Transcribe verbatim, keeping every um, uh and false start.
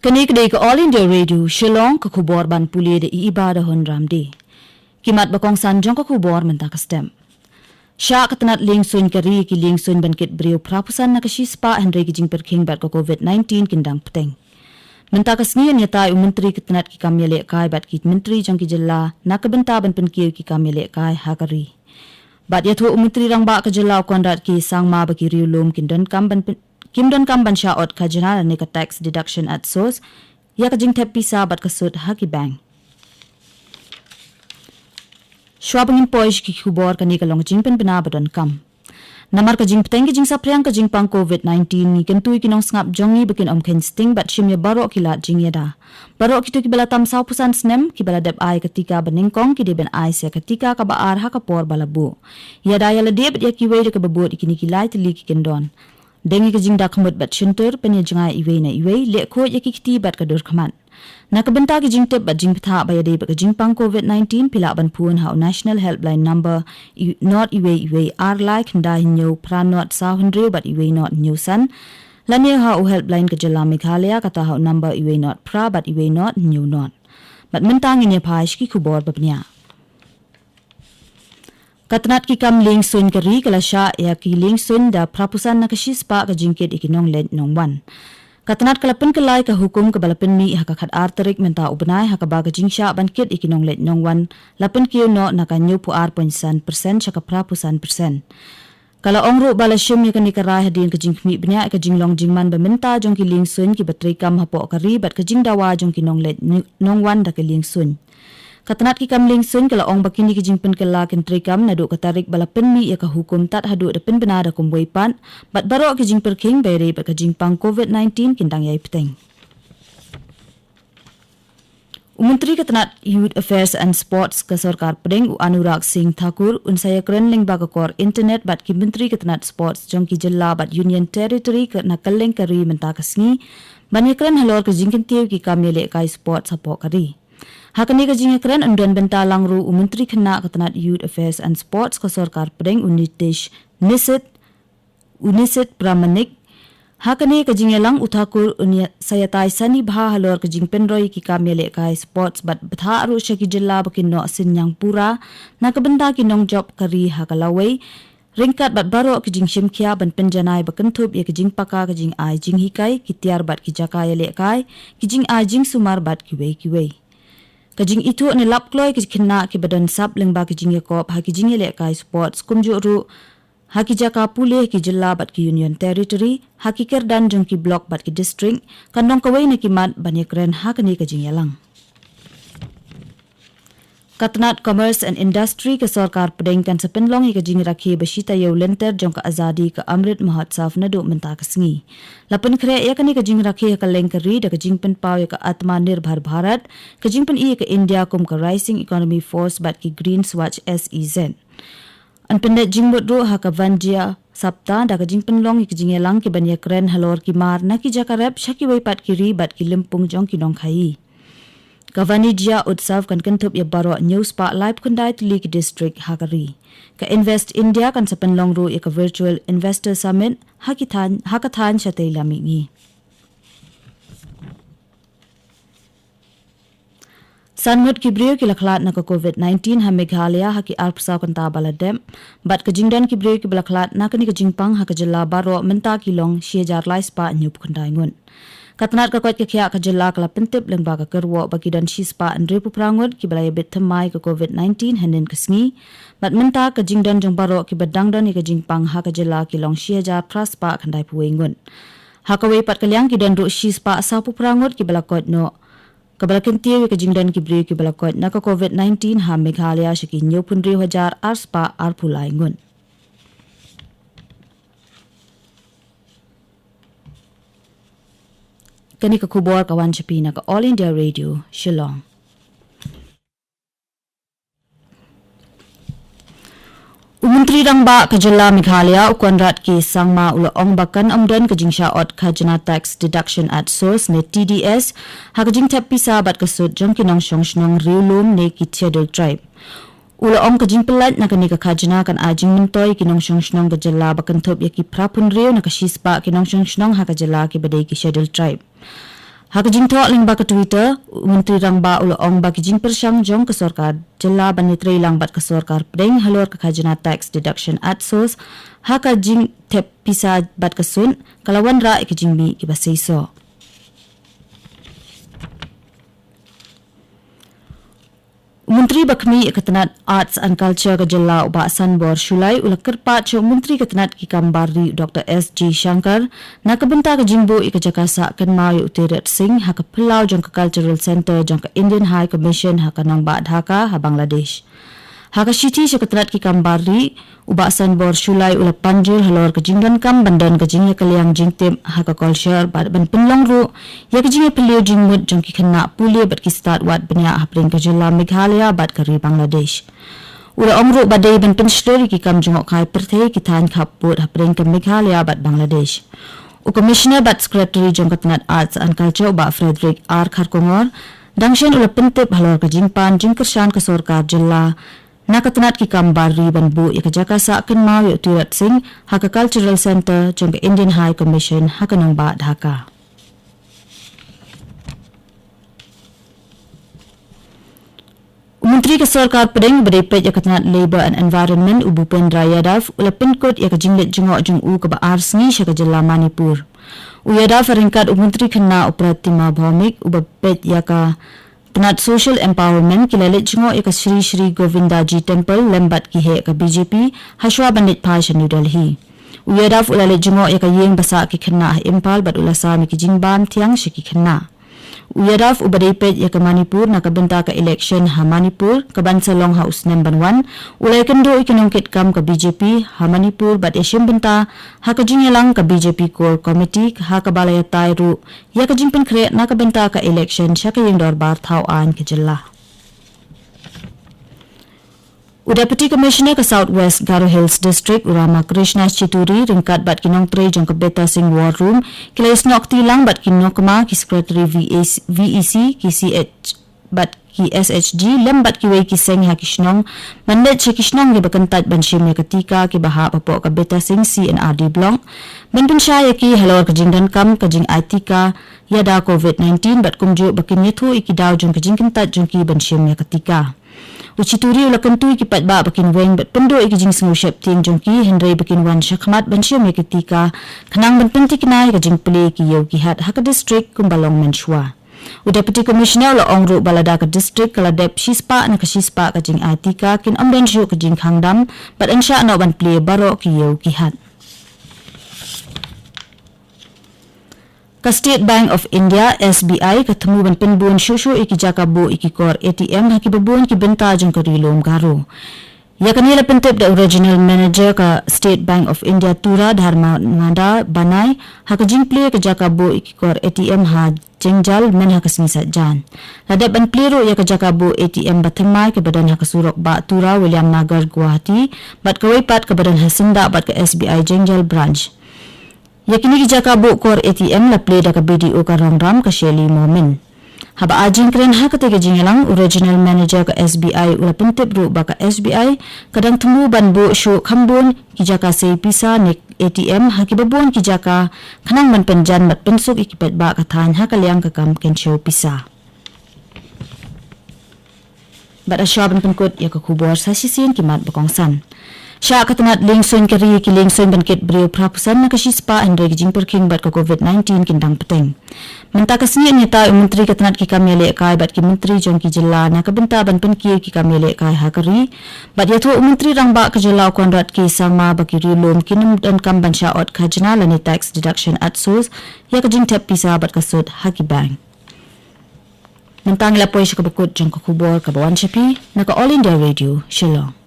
Kane ka dei ka All India Radio, Shillong, ka khubor ban pule da i Iba da Hon Ramdi. Ki mat ba kongsan jong ka khubor mynta ka step. Shah ka tnat lieng suiñ ka ri ki lieng suiñ ban kit briew phra phew san na ka shispah hynrei ki jingpyrkhing bad ka COVID nineteen kin dang bteng. Mynta ka sngi yn ïatai u Myntri ka tnat ki kam ïalehkai bad ki myntri jong ki jylla na ka bynta ban pynkiew ki kam ïalehkai ha ka ri. Bad ïathuh u Myntri Rangbah ka jylla u Conrad K Sangma ba ki riewlum kin donkam ban pyn-, kim donkam ban shah ot khajna lane ka tax deduction at source ïa ka jingthep pisa bad ka sut ha ki bank. Shuwa ba ngin poi sha ki khubor, kane ka long ka jingpynbna ba donkam. Namar ka jingpteng ka jingsaphriang ka jingpang COVID nineteen, ngi kyntu ïa ki nongsngap jong ngi ba kin ym kheiñ sting bad shim ïa baroh ki lad jingïada. Baroh kito kiba la tam saw phew san snem, kiba la dep ai ka tika ba nyngkong, ki dei ban ai sa ka tika kaba ar ha ka por ba la buh. Ïada ïa lade bad ïa kiwei da kaba bud ïa kine ki lai tylli ki kyndon. Deng ïa ka jingda khmut bad shyntur, pynïajngai iwei na iwei, leh khuid ïa ki kti bad ka dur khmat. Na ka bynta ki jingtip bad jingbthah ba ïadei bad ka jingpang COVID nineteen, phi lah ban phone ha u National Helpline Number, i-, not iwei iwei ar lai khyndai hynñiew phra not saw hynriew bad iwei not hynñiew san. Lane ha u helpline ka jylla Meghalaya, kata ha u number iwei not phra bad iwei not hynñiew not. Bad mynta ngin ïa phai sha ki khubor ba bniah. Ka tnat ki kam lieng suiñ ka ri ka la shah ïa ki lieng suiñ da phra phew san na ka shispah ka jingkit ïa ki nongleit nongwan. Ka tnat ka la pynkylla ïa ka hukum kaba la pynmih ha ka khatar tarik mynta u bnai, ha kaba ka jingshah ban kit ïa ki nongleit nongwan la pynkiew noh na ka hynñiew phew ar point san percent sha ka phra phew san percent. Ka la ong ruh ba la shim ïa kane ka rai hadien ka jingkhmih bniah ïa ka jinglong jingman ba mynta jong ki lieng suiñ kiba treikam hapoh ka ri bad ka jingdawa jong ki nongleit nongwan da ki lieng suiñ. Ka tnat ki kam lieng suiñ ka la ong ba kine ki jingpynkylla kin treikam naduh ka tarik ba la pynmih ïa ka hukum tad haduh da pynbna da kumwei pat, bad baroh ki jingpyrkhing ba ïadei bad ka jingpang COVID nineteen kin dang ïai bteng. U Myntri ka tnat Youth Affairs and Sports ka Sorkar Pdeng, u Anurag Singh Thakur, un sa ïakren lyngba ka kor internet bad ki myntri ka tnat sports jong ki jylla bad Union Territory ka na kylleng ka ri mynta ka sngi, ban ïakren halor ka jingkyntiew ki kam ïalehkai sports hapoh ka ri. Ha kane ka jingïakren yn don bynta lang ruh u Myntri Khynnah ka tnat Youth Affairs and Sports ka Sorkar Pdeng, u Nitish Nisit, u Nisit Pramanik. Ha kane ka jingïalang, u Thakur un ïa-, sa ïatai sani bha halor ka jingpynroi ki kam ïalehkai sports bad bthah ruh sha ki jylla ba kin noh synñiang pura na ka bynta ki nongjop ka ri ha ka lawei, ryngkat bad baroh ki jingshimkhia ban pynjanai ba kynthup ïa ki jingpaka, ki jingai jinghikai, ki tiar bad ki jaka ïalehkai, ki jingai jingsumar bad kiwei kiwei. Ka jingithuh ne lap kloi ki khynnah kiba don sap lyngba ki jingïakop ha ki jingïalehkai sports, kumjuh ruh ha ki jaka pule ha ki jylla bad ki Union Territory, ha ki kyrdan jong ki block bad ki district, kan long kawei na ki mat ban ïakren ha kane ka jingïalang. Ka tnat Commerce and Industry ka Sorkar Pdeng kan sa pynlong ïa ka jingrakhe ba shi taïew lynter jong ka Azadi ka Amrit Mahotsav naduh mynta ka sngi. La pynkhreh ïa kane ka jingrakhe ha kylleng ka ri da ka jingpynpaw ïa ka Atmanirbhar Bharat, ka jingpyni ïa ka India kum ka Rising Economy Force bad ki Green Swachh S E Z. Yn pyndep jingmut ruh ha ka Vanjya Sapta da ka jingpynlong ïa ka jingïalang kiban ïakren halor ki mar na ki jaka rep sha kiwei pat ki ri bad ki lympung jong ki nongkhaii. Ka Vanijya Utsav kan kynthup ïa baroh hynñiew spah laiphew khyndai tylli ki district ha ka ri. Ka Invest India kan sa pynlong ruh ïa ka Virtual Investor Summit ha ki thaiñ, ha ka thaiñ shatei lam mihngi. San ngut ki briew ki la khlad na ka COVID nineteen ha Meghalaya ha ki arphew saw kynta ba la dep, bad ka jingdon ki briew kiba la khlad na kane ka jingpang ha ka jylla baroh mynta ki long shi hajar lai spah hynñiewphew khyndai ngut. Ka tnat ka koit ka khiah ka jylla ka la pyntip lyngba ka kyrwoh ba ki don shi spah hynriewphew phra ngut kiba la ïabit thymmai ka COVID nineteen hynnin ka sngi, bad mynta ka jingdon jong baroh kiba dang don ïa ka jingpang ha ka jylla ki long shi hajar phra spah khyndaiphew wei ngut. Ha kawei pat ka liang ki don ruh shi spah sawphew phra ngut kiba la koit noh, kaba la kyntiew ïa ka jingdon ki briew kiba la koit na ka COVID nineteen ha Meghalaya sha ki hynñiewphew hynriew hajar ar spah arphew lai ngut. Kane ka khubor ka wan sha phi na ka All India Radio, Shillong. U Myntri Rangbah ka jylla Meghalaya, u Conrad K Sangma, u la ong ba kan ym don ka jingshah ot khajna, tax deduction at source ne T D S, ha ka jingthep pisa bad ka sut jong ki nongshong shnong riewlum ne ki Scheduled Tribe. U la ong ka jingpyllait na kane ka khajna kan ai jingmyntoi ïa ki nongshong shnong ka jylla ba kynthup ïa ki phra phew hynriew na ka shi spah ki nongshong shnong ha ka jylla kiba dei ki Scheduled Tribe. Ha ka jingthoh lyngba ka Twitter, u Myntri Rangbah u la ong ba ki jingpyrshang jong ka sorkar jylla ban ïatrei lang bad ka sorkar pdeng halor ka khajna tax deduction at source ha ka jingthep pisa bad ka sut ka la wanrah ïa ka jingmih kiba seisoh. U Myntri ba khmih ïa ka tnat Arts and Culture ka jylla u Bah Sanbor Shullai u la kyrpad sha u Myntri ka tnat ki kam bar ri u Doctor S J Shankar na ka bynta ka jingbuh ïa ka jaka sah kynmaw ïa u Tirot Singh ha ka phyllaw jong ka Cultural Centre jong ka Indian High Commission ha ka nongbah Dhaka ha Bangladesh. Ha ka shithi sha ka tnat ki kam bar ri, u Bah Sanbor Shullai u la pynjur halor ka jingdonkam ban don ka jingïakylliang jingtip ha ka kolshor bad ban pynlong ruh ïa ka jingïapylliew jingmut jong ki khynnah pule bad ki stad wad bniah hapdeng ka jylla Meghalaya bad ka ri Bangladesh. U la ong ruh ba dei ban pynshlur ïa ki kam jngohkai pyrthei ki thaiñ khappud hapdeng ka Meghalaya bad Bangladesh. U Commissioner bad Secretary jong ka tnat Arts and Culture u Bah Frederick R Kharkongor dang shen u la pyntip halor ka jingpan jingkyrshan ka sorkar jylla na ka tnat ki kam bar ri ban buh ïa ka jaka sah kynmaw ïa u Tirot Singh ha ka Cultural Centre jong ka Indian High Commission ha ka nongbah Dhaka. U Myntri ka sorkar pdeng uba dei peit ïa ka tnat Labour and Environment u Bhupendra Yadav u la pynkut ïa ka jingleit jngoh jong u kaba ar sngi sha ka jylla Manipur. U Yadav ha ryngkat u Myntri Khynnah u Pratima Bhowmik uba peit ïa ka tnat Social Empowerment ki la leit jngoh ïa ka Sri Sri Govinda Ji Temple lem bad ki heh ka B J P hashwa ban leit phai sha New Delhi. U Yadav u la leit jngoh ïa ka ïing ba sah ki khynnah ha Imphal bad u la sam ïa ki jingbam thiang sha ki khynnah. U Yadav uba dei peit ïa ka Manipur na ka bynta ka election ha Manipur kaban sa long ha u snem ban wan, u la ïakynduh ïa ki nongkitkam ka B J P ha Manipur bad ïashim bynta ha ka jingïalang ka B J P Core Committee ha kaba la ïatai ruh ïa ka jingpynkhreh na ka bynta ka election sha ka ïing dorbar thaw aiñ ka jylla. U Deputy Commissioner ka South West Garo Hills District u Ramakrishna Chituri ryngkat bad ki nongtrei jong ka Beta Singh War Room ki la ïasnoh kti lang bad ki nongkma ki Secretary V A C, V E C, ki C H bad ki S H G lem bad kiwei ki seng ha ki shnong ban leit sha ki shnong kiba kyntait ban shim ïa ka tika kiba hap hapoh ka Beta Singh C and R D Block ban pynshai ïa ki halor ka jingdonkam ka jingai tika ïada covid nineteen bad kumjuh ba kin ïathuh ïa ki daw jong ka jingkyntait jong ki ban shim ïa ka tika. U Chituri u la kyntu ïa ki paidbah ba kin weng bad pynduh ïa ki jingsngew sheptieng jong ki hynrei ba kin wan shakhmat ban shim ïa ka tika khnang ban pynthikna ïa ka jingplie ki ïew ki hat ha ka district kumba long mynshuwa. U Deputy Commissioner u la ong ruh ba lada ka district ka la dep shispah na ka shispah ka jingai tika kin ym don shuh ka jingkhang dam bad yn shah noh ban plie baroh ki ïew ki hat. Ka State Bank of India, S B I, ka thmu ban pynbun shuh shuh ïa ki jaka buh ïa ki kor A T M ha kiba bun ki bynta jong ka Ri Lum Garo. Ïa kane la pyntip da u Regional Manager ka State Bank of India Tura Dharmawada Banai ha ka jingplie ka jaka buh ïa ki kor A T M ha Jengjal mynha ka sngi Saitjaiñ. La dep ban plie ruh ïa ka jaka buh A T M ba thymmai kaba don ha ka surok bah Tura Williamnagar Guwahati bad kawei pat kaba don ha syndah bad ka S B I Jengjal Branch. Ïa kine ki jaka buh kor A T M la plie da ka B D O ka Rongram ka Shelly Momin. Haba ai jingkren ha katei ka jingïalang u Regional Manager ka S B I u la pyntip ruh ba ka S B I ka dang thmu ban buh shuh kham bun ki jaka sei pisa ne A T M ha kiba bun ki jaka khnang ban pynjan bad pynsuk ïa ki paidbah ka thaiñ ha ka liang ka kam kynshew pisa. Bad hashwa ban pynkut ïa ka khubor sa shisien ki mat ba kongsan. Shah ka tnat liengsuiñ ka ri ki liengsuiñ ban kit briew phra phew san na ka shispah hynrei ki jingpyrkhing bad ka covid nineteen kin dang bteng. Mynta ka sngi yn ïatai u Myntri ka tnat ki kam ïalehkai bad ki myntri jong ki jylla na ka bynta ban pynkiew ki kam ïalehkai ha ka ri. Bad ïathuh u Myntri Rangbah ka jylla u Conrad K Sangma ba ki Ri Lum kin ym donkam ban shah ot khajna lane tax deduction at source ïa ka jingthep pisa bad ka sut ha ki bank. Mynta ngi la poi sha kaba kut jong ka khubor kaba wan sha phi na ka All India Radio Shillong.